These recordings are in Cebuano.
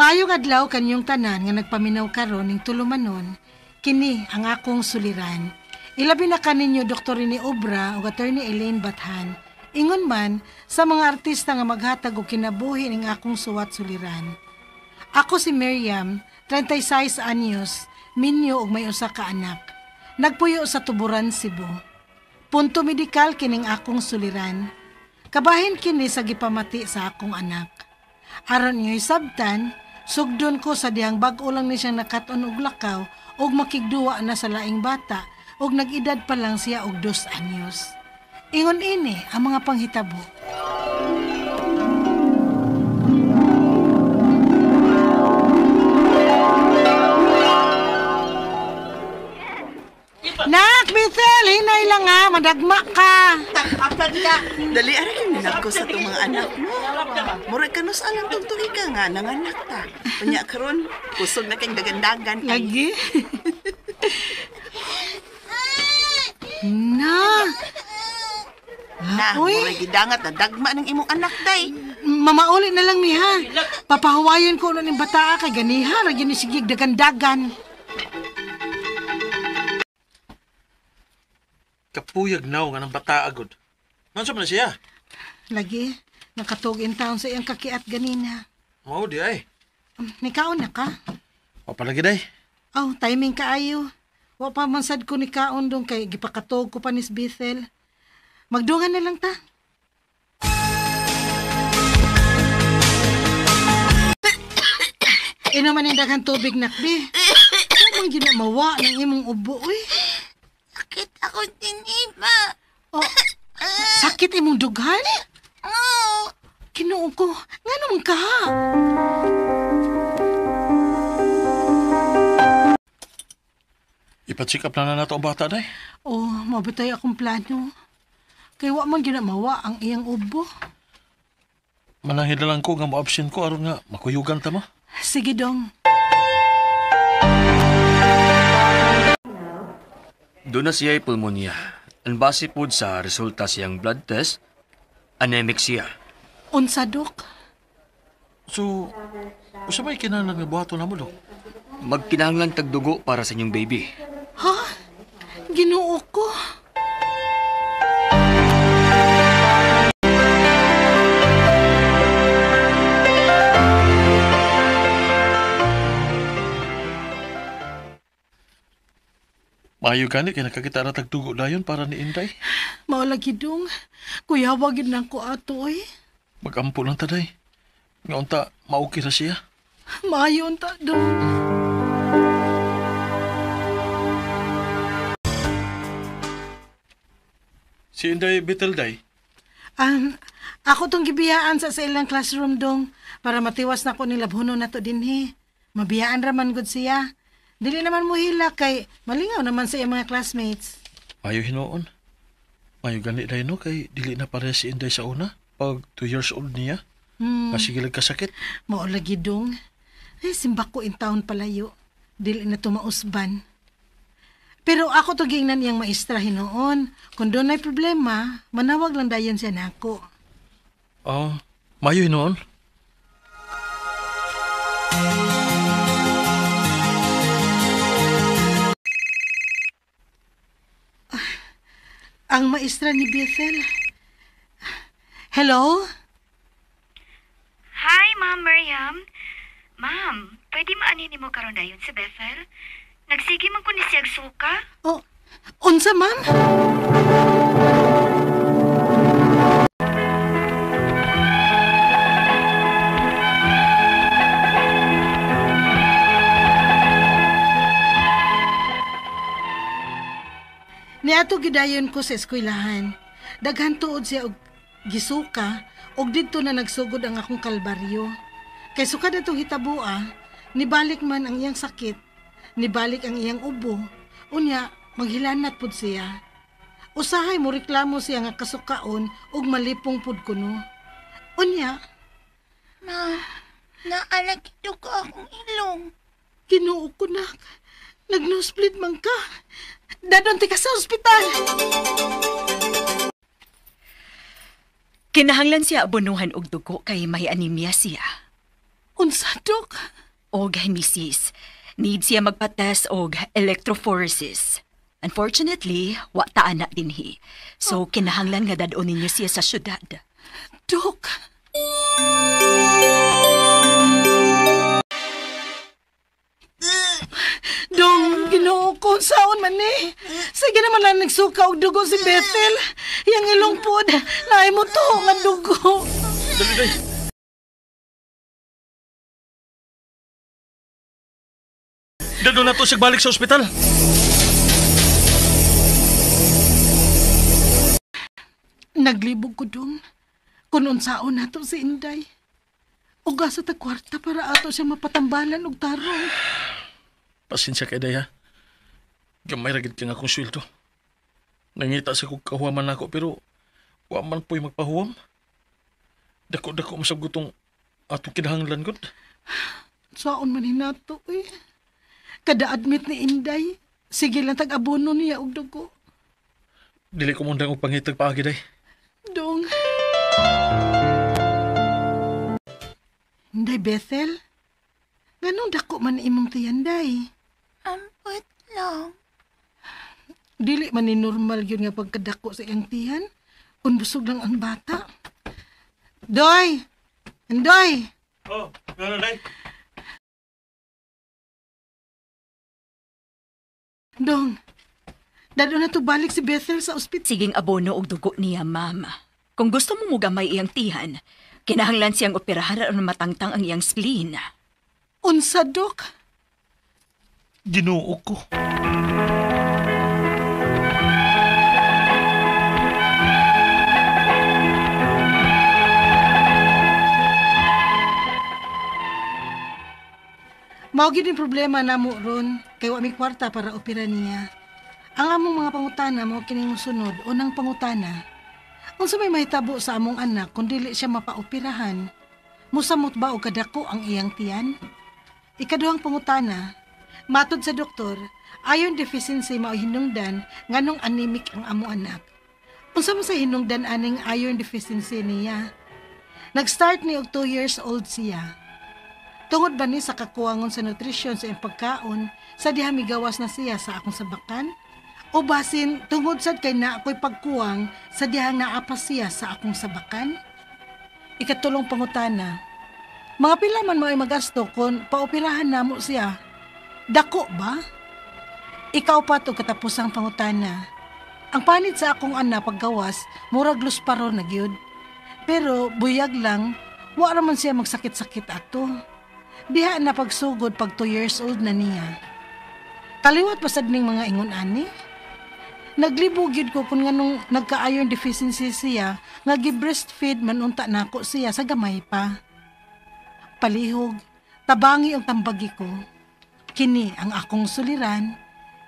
Maayong adlaw kanyong tanan nga nagpaminaw karon ning tulumanon, kini ang akong suliran. Ilabi na kaninyo Dr. Rene Obra ug Attorney Elaine Bathan. Ingon man sa mga artista nga maghatag og kinabuhi ning akong suwat suliran. Ako si Miriam, 36 anyos, minyo ug may usa ka anak. Nagpuyo sa Tuburan, Cebu. Punto medikal kining akong suliran. Kabahin kini sa gipamati sa akong anak. Aron niyo'y sabtan, sugdon ko sa dihang bag-o lang ni siyang nakat-on og lakaw ug makigduwa na sa laing bata ug nag-edad pa lang siya og 2 anyos. Ingon ini ang mga panghitabo. Nak, Bethel, hinay lang ha, madagma ka. Dali, ara kay ko sa itong mga anak mo. Murag kanus alang tong tuig ka nga, nanganak ta. Unya karon, kusog na kang dagandagan. Lagi. Na. Na, murag gidangat na dagma ng imong anak, day. Mamauli na lang niya. Papahawayan ko na ng bataa kay ganiha, ra gyud ni sige dagandagan. Kapuyag naw nga ng bata agod. Nansa man na siya? Lagi, nakatug in town sa iyang kakiat ganina. Mao di ay. Nikaon na ka? O palagi day. Oh, timing kaayo. Wa pa man sad ko nikaon dong kay gipakatog ko pa ni Bethel. Magdungan na lang ta. Inuman ang daghang tubig nakbi. Wa man gyud na mawa ng imong ubo uy. Sakit ako din, Iba. Oh, sakit imong dughan? Oo. Kinoo ko, ngano man ka? Ipa-check up na nato ang bata day. Oh, mabitay akong plano. Kay wa man gyud na mawa ang iyang ubo. Mananghid na lang ko nga mo-absent ko aron nga makuyugan ta mo. Sige dong. Doon na siya ay pulmonya. Ang base po sa resulta siyang blood test, anemic siya. Unsa, Dok? So, usa may kinahanglan nga buhaton namo, Dok? Magkinahanglan tagdugo para sa inyong baby. Ha? Ginoo ko. Maayo gani kay nakakita ra tagdugo dayon para ni Inday. Mao lagi dong. Kuya, wagid nang ko ato eh. Magampo lang ta day. Nga unta maukir ra siya. Maayo unta dong. Si Inday Bethel day. Ako tong gibiyaan sa ilang classroom dong para matiwas na ko ni labhuno na to dinhi. Mabiyaan ra man gud siya. Dili naman mo hila kay malingaw naman sa iyang mga classmates. Maayo hinuon. Maayo gani day no kay dili na pareha si Inday sa una pag 2 years old niya. Kasi gilag kasakit. Mao lagi dong. Ay, simba ko in town palayo. Dili na tumausban. Pero ako to giingnan iyang maestra hinuon. Kung doon ay problema, manawag lang dayon siya nako. Oh, maayo hinuon. Ang maestra ni Bethel. Hello? Hi, Ma'am Miriam. Ma'am, pwede maanin mo karon dayon si Bethel? Nagsige man ko ni siyag suka. Oh, unsa, ma'am? Niadto gidayon ko sa eskwelahan. Daghan tuod siya og gisuka og didto na nagsugod ang akong kalbaryo. Kay sukad atong hitaboa, nibalik man ang iyang sakit, nibalik ang iyang ubo. Unya, maghilanat pud siya. Usahay mo reklamo siya nga kasukaon ug malipong pud kuno. Unya, Ma, naalagito ko akong ilong. Ginoo ko nak. Nag-nosebleed man ka. Dadon ti ka sa ospital. Kinahanglan siya abonuhan og dugo kay may anemia siya. Unsa, Dok? Og, Mrs., need siya magpa-test og electrophoresis. Unfortunately, wa ta ana dinhi. So, kinahanglan nga dad-on ninyo siya sa syudad. Dok! Dong, Ginoo ko, saon man ni. Sige naman lang nagsuka og dugo si Bethel. Yang ilong pod, naay mo to nga dugo. Dali, day. Dado na to siya balik sa ospital. Naglibog ko dong. Kung unsaon nato si Inday. Uga sa ta kwarta para ato siya mapatambalan og tarong. Pasensya kay Day, ha. Gamay ra gid kang akong sweldo. Nangita sa kog kahuwaman nako pero wa man po'y magpahuwam. Dako-dako masab gutong atong kinahanglan gud. Saon man hinato eh. Kada admit ni Inday, sige lang tag-abono niya og dugo. Dili ko mundang og pangitag paagi, Day. Dong. Inday Bethel, ganong dako man imong tiyan, Day? Ampot lang. Dili man ni normal yun nga pagkadako sa iyang tiyan. Kung busog lang ang bata. Doy! Andoy! Oh, gano'n, Day? Dong, dado na to balik si Bethel sa ospital. Siging abono og dugo niya, ma'am. Kung gusto mo mugamay iyang tihan, kinahanglan siyang operahan aron matangtang ang iyang spleen. Unsa, Dok? Ginoo ko. Mao gyud problema namo ron kay wa mi kwarta para opera niya. Ang among mga pangutana mao kining mosunod. Unang pangutana, unsa may mahitabo sa among anak kung dili siya mapaoperahan? Musamot ba og kadako ang iyang tiyan? Ikaduhang pangutana, matod sa doktor, iron deficiency mao hinungdan nganong anemic ang among anak. Unsa man sa hinungdan aning iron deficiency niya? Nag-start ni og 2 years old siya. Tungod ba ni sa kakuwangon sa nutrisyon sa iyang pagkaon, sa diha migawas na siya sa akong sabakan? O basin, tungod sad kay na ako'y pagkuwang sa dihang naapas siya sa akong sabakan? Ikatulong pangutana, mga pila man mo ay magasto kung paoperahan namo siya. Dako ba? Ikaw pa to katapusang pangutana. Ang panit sa akong anak paggawas, murag lusparo na gyud. Pero buyag lang, wa raman siya magsakit-sakit ato. Diha na pagsugod pag 2 years old na niya. Kaliwat pasad ning mga ingon ani. Naglibog gyud ko kung nganong nagka-iron deficiency siya, nga gi-breastfeed man unta nako siya sa gamay pa. Palihog, tabangi ang tambagi ko. Kini ang akong suliran,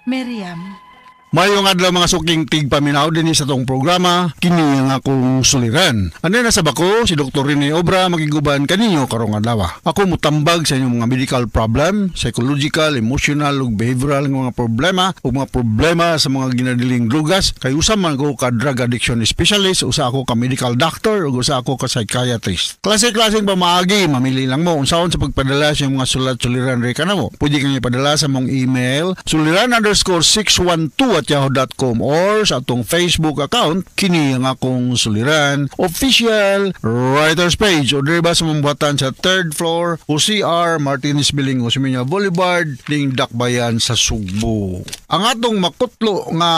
Miriam. Mayong adlaw mga suking tigpaminaw dinhi sa tong programa, kini ang akong suliran. Anay nasa bako si Dr. Rene Obra makiguban kaninyo karong adlaw. Ako mutambag sa inyong mga medical problem, psychological, emotional ug behavioral nga mga problema ug mga problema sa mga ginadiling drugas. Kay usa man ko ka drug addiction specialist, usa ako ka medical doctor ug usa ako ka psychiatrist. Klase-klaseng pamaagi, mamili lang mo unsaon sa pagpadala sa inyong mga sulat suliran re kanamo. Pwede kang ipadala sa mong email suliran_612@yahoo.com or sa atong Facebook account kini ang akong suliran official writers page o diri ba sa mambuhatan sa 3rd floor OCR Martinez Building, Osmeña Boulevard, ning Dakbayan sa Sugbo. Ang atong makutlo nga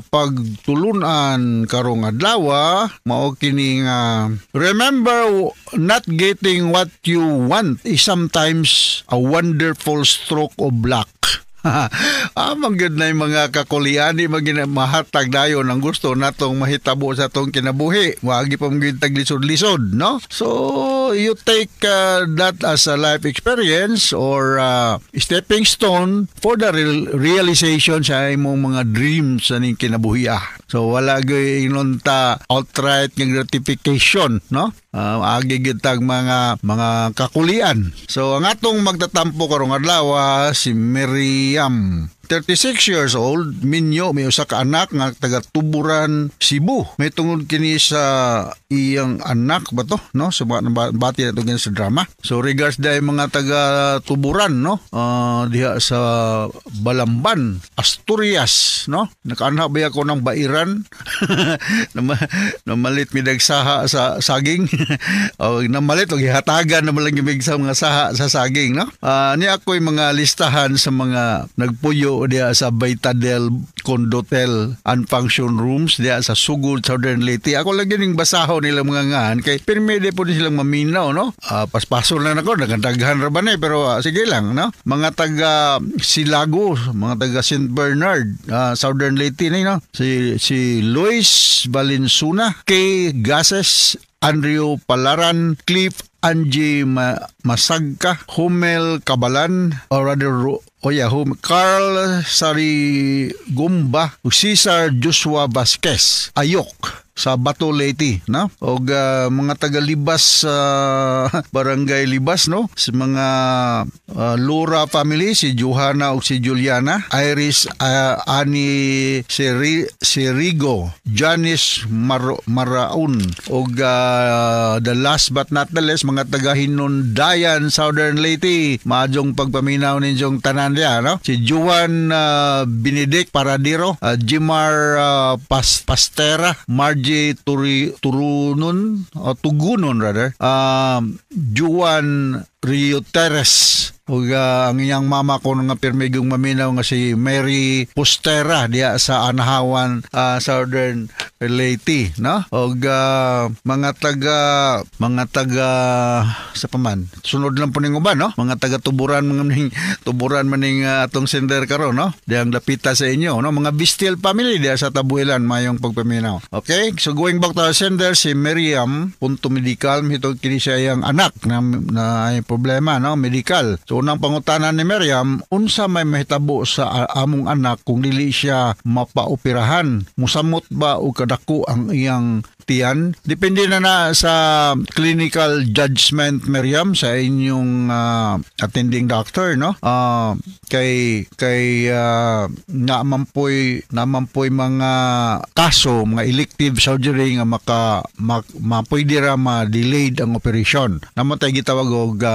pagtulunan karong adlaw mao kini nga remember, not getting what you want is sometimes a wonderful stroke of luck. Amang gyud na yung mga kakulian, di man mahatag dayon ang gusto natong mahitabo sa atong kinabuhi. Wagi pa magyud taglisod-lisod, no? So you take that as a life experience or stepping stone for the realization sa imong mga dreams sa ning kinabuhi. So wala gyud ingnon ta outright nga gratification, no? Agi gyud tag mga kakulian. So ang atong magtatampo karong adlaw si Miriam. 36 years old, minyo, may usa ka anak nga taga Tuburan, Cebu. May tungod kini sa iyang anak ba to, no? So bati na to sa drama. So regards dahil mga taga Tuburan, no? Diha sa Balamban, Asturias, no? Nakaanha ba ako ng bairan? Namalit mi dagsaha sa saging. O namalit og gihatagan naman lang gimig sa mga saha sa saging, no? Ni ako'y mga listahan sa mga nagpuyo diha sa Baitadel Condotel and Function Rooms diha sa Sugod, Southern Leyte. Ako lang gining basahon nila mga ngahan kay pirmi po silang maminaw, no? Paspaso lang ako, nagandaghan ra ba na pero sige lang, no? Mga taga Silago, mga taga St. Bernard, Southern Leyte ni, no? Si Luis Valenzuela, K. Gases, Andrew Palaran, Cliff Angie Masagka, Humel Kabalan, or rather, Carl Sarigumba, Cesar Joshua Vasquez, Ayok sa Bato Leyte, no? Og mga taga Libas sa Barangay Libas, no? Sa mga Lura family, si Johanna ug si Juliana, Iris Ani Serigo, Janice Maraun, og the last but not the least, mga taga Hinundayan, Southern Leyte. Maadjong pagpaminaw ninyong tanan diha, no? Si Juan Benedict Paradiro, Jimar Pastera, Margie Turunon o Tugunon rather, Juan Rio Teres, ug ang iyang mama ko nga pirmigong maminaw nga si Mary Postera diha sa Anahawan, Southern Leyte, no? Og mga taga sa paman sunod lang po ning uban, no? Mga taga Tuburan, mga ning Tuburan maning atong sender karon, no? Dihang dapita sa inyo, no? Mga Bistil family diha sa Tabuelan, mayong pagpaminaw. Okay, so going back to our sender, si Miriam punto medical, hito kini siya iyang anak na ay problema, no? Medical. So unang pangutana ni Miriam, unsa may mahitabo sa among anak kung dili siya mapaoperahan? Musamot ba o kadako ang iyang tiyan? Depende na sa clinical judgment, Miriam, sa inyong attending doctor, no? Kay namampoy mga kaso, mga elective surgery nga mapwede ra ma-delayed ang operation. Naman tayo gitawag og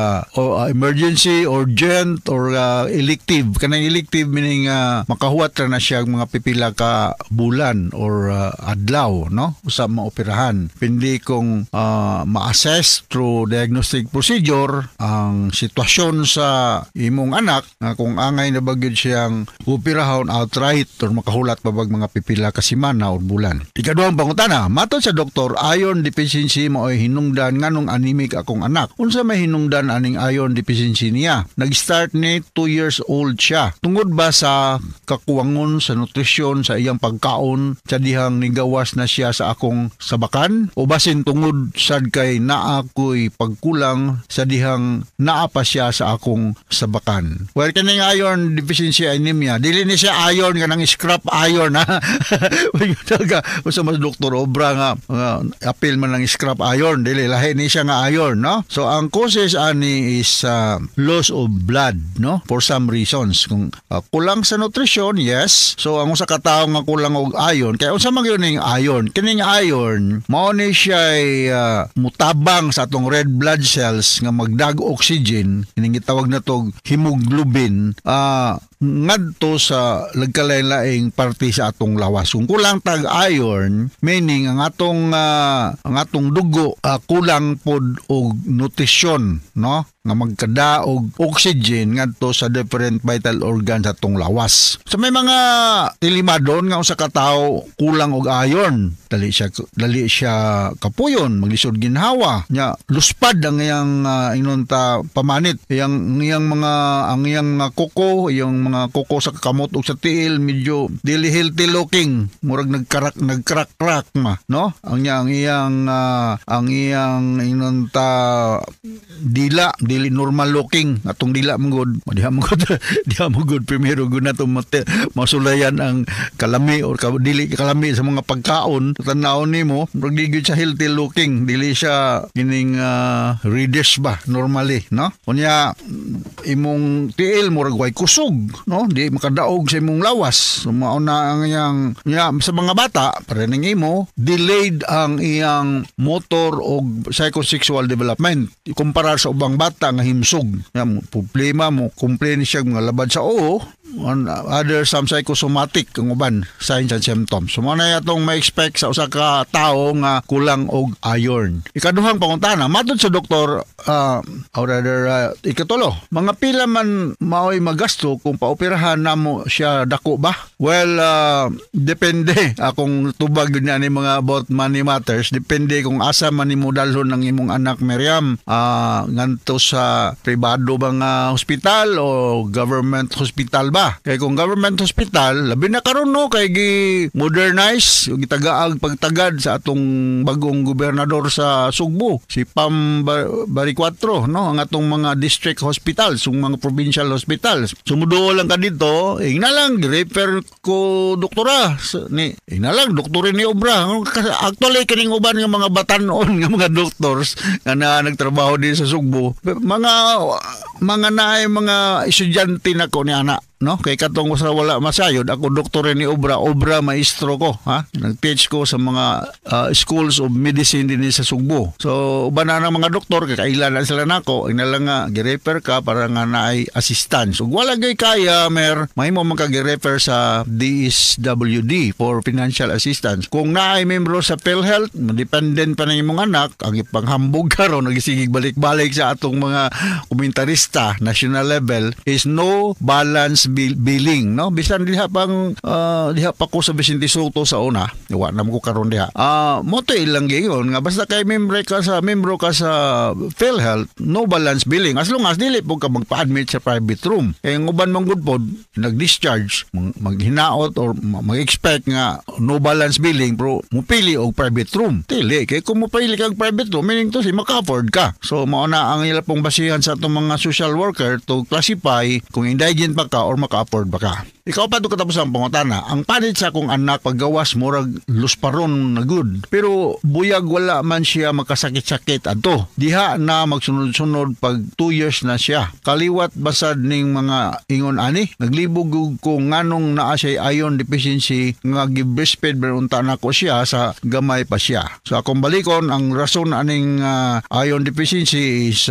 emergency, urgent, or elective. Kanang elective meaning makahuwat ra na siya mga pipila ka bulan or adlaw, no? Usa maoperahan. Pindi kung ma-assess through diagnostic procedure ang sitwasyon sa imong anak nga kung angay na ba gyud siyang operahon outright or makahulat pa bag mga pipila ka semana or bulan. Ikaduhang pangutana, matod sa doktor, iron deficiency mao'y hinungdan nganong anemic akong anak. Unsa may hinungdan aning iron deficiency niya? Nag-start ni 2 years old siya. Tungod ba sa kakuwangon sa nutrisyon sa iyang pagkaon sa dihang nigawas na siya sa akong sabakan? O basin tungod sad kay naa ko'y pagkulang sa dihang naa pa siya sa akong sabakan? Well, kining iron deficiency anemia, dili ni siya iron kanang scrap iron, ha. Usa mas doktor obra nga apil man ang scrap iron, dili lahi ni siya nga iron, no? So ang causes ani is loss of blood, no? For some reasons, kung kulang sa nutrisyon, yes. So ang usa ka tawo nga kulang og iron, kay unsa man gyud ning iron? Kining iron mao ni siya mutabang sa atong red blood cells nga magdag oxygen, kining gitawag na tog hemoglobin, ngadto sa nagkalain-laing parte sa atong lawas. Kung kulang tag iron, meaning ang atong dugo kulang pod og nutrisyon, no? Nga magkada og oxygen ngadto sa different vital organs sa atong lawas. So may mga tilimadon nga usa ka tawo kulang og iron, dali siya kapuyon, maglisod ginhawa, nya luspad ang iyang inunta pamanit, iyang mga ang iyang mga kuko, iyang mga kuko sa kamot ug sa tiil medyo dili healthy looking, murag nagkrak-krak ma, no? Ang iyang inunta dila dili normal looking atong dila mangod, diha mangod diha mangod primero gud nato masulayan ang kalami or dili kalami sa mga pagkaon. Tan-awon nimo murag di gyud siya healthy looking, dili siya kining reddish ba normally, no? Unya imong tiil murag way kusog, no? Di makadaog sa imong lawas. So mao na ang iyang nya, sa mga bata pare ning imo, delayed ang iyang motor og psychosexual development kumpara sa ubang bata nga himsog. Ya, problema mo complain siya mga labad sa oo, on other some psychosomatic ang uban signs and symptoms. So mao na atong ma-expect sa usa ka tawo nga kulang og iron. Ikaduhang pangutana, matod sa doktor, or rather ikatulo, mga pila man maoy magasto kung paoperahan namo siya, dako ba? Well, depende. Akong tubag yun ni mga about money matters, depende kung asa man nimo dalhon ang imong anak, Miriam. Nganto sa pribado ba nga hospital o government hospital ba? Kay kung government hospital, labi na karon, no, kay gi modernize yung gitagaag pagtagad sa atong bagong gobernador sa Sugbo, si Pam Baricuatro, no, ang atong mga district hospitals, yung mga provincial hospitals. Sumuduol lang ka dito, ingna lang refer ko doktora ni ingna lang doktor ni obra. Actually, kining uban nga mga batanon nga mga doctors nga na nagtrabaho din sa Sugbo, mga naay mga estudyante na ko ni ana, no, kay katong sa wala masayod ako doktor ni obra, obra maestro ko, ha, nag-teach ko sa mga schools of medicine din sa Sugbo. So uban na ng mga doktor kay kailan na sila nako, ina lang nga gi-refer ka para nga naay assistance. Ug wala gay kaya mer, mahimo man ka gi-refer sa DSWD for financial assistance kung naay membro sa PhilHealth. Dependent pa ng imong anak. Ang ipanghambog karon, nagisigig balik-balik sa atong mga komentarista national level, is no balance billing, no? Bisan diha pang diha pa ko sa Vicente Sotto sa una, wa na mo ko karon diha, mo to ilang giingon nga basta kay membro ka sa PhilHealth, no balance billing as long as dili po ka magpa-admit sa private room. Kay ang uban man gud pod nag-discharge, maghinaot or mag-expect nga no balance billing pero mupili og private room. Dili, kay kung mupili kag private room, meaning to say maka-afford ka. So mao na ang ila pong basihan sa atong mga social worker to classify kung indigent pa ka or maka-afford ba ka. Ikaw pa to katapos ang pangutana. Ang panit sa akong anak paggawas murag lusparon na good. Pero buyag wala man siya makasakit-sakit adto. Diha na magsunod-sunod pag 2 years na siya. Kaliwat basad ning mga ingon ani. Naglibog gud ko nganong naa siya iron deficiency nga gi-breastfeed ba unta nako siya sa gamay pa siya. So akong balikon ang rason aning iron deficiency is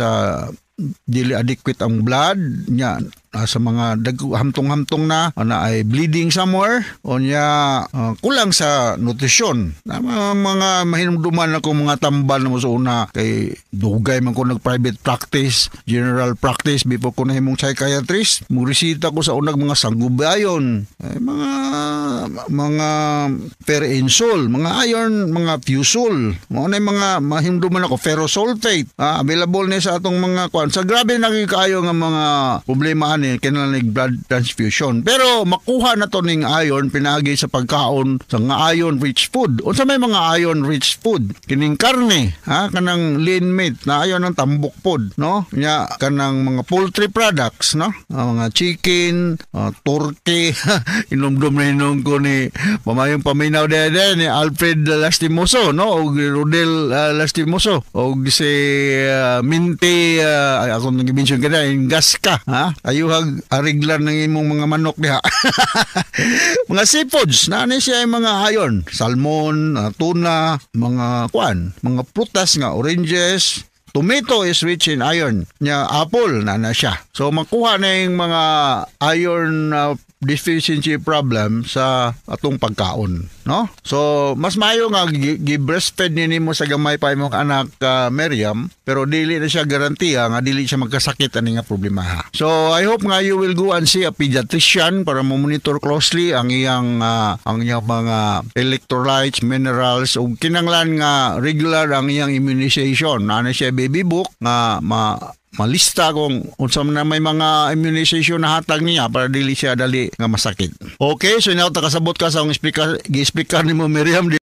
dili adequate ang blood niya, sa mga hamtong-hamtong na na ay bleeding somewhere o niya kulang sa nutrisyon na mga mahinumduman ako mga tambal na mo sa una, kay dugay man ko nag private practice, general practice before ko nahimong psychiatrist. Mo resita ko sa unag mga Sangubayon, eh, mga Fer-In-Sol, mga iron, mga Fusol, mao na yung mga mahinumduman ako, ferrosulfate, available ni sa atong mga kwan. Sa grabe na kaayo nga mga problema ani, kinahanglan blood transfusion. Pero makuha na to ning iron pinaagi sa pagkaon sa nga iron rich food. Unsa may mga iron rich food? Kining karne, ha, kanang lean meat na iron ang tambok pod, no? Nya kanang mga poultry products, no? Mga chicken, turkey, inumdum na hinom ko ni pamayong paminaw dede ni Alfred Lastimoso, no? Og Rodel Lastimoso og si Minty, ay, akong nag-mention kada Gasca, ha? Ayuhag ariglan ng imong mga manok diha. Mga seafoods na ni siya yung mga iron, salmon, tuna, mga kuan, mga prutas nga oranges. Tomato is rich in iron. Nya apple na na siya. So makuha na yung mga iron deficiency problem sa atong pagkaon, no? So mas maayo nga gi-breastfeed ni nimo sa gamay pa imong anak, Miriam, pero dili na siya garantiya nga dili siya magkasakit ani nga problema, ha. So I hope nga you will go and see a pediatrician para mo monitor closely ang iyang mga electrolytes, minerals ug kinanglan nga regular ang iyang immunization. Naa siya baby book nga ma malista kung unsa man na may mga immunization na hatag niya para dili siya dali nga masakit. Okay, so inaw ta kasabot ka sa akong gi-explicar nimo, Miriam.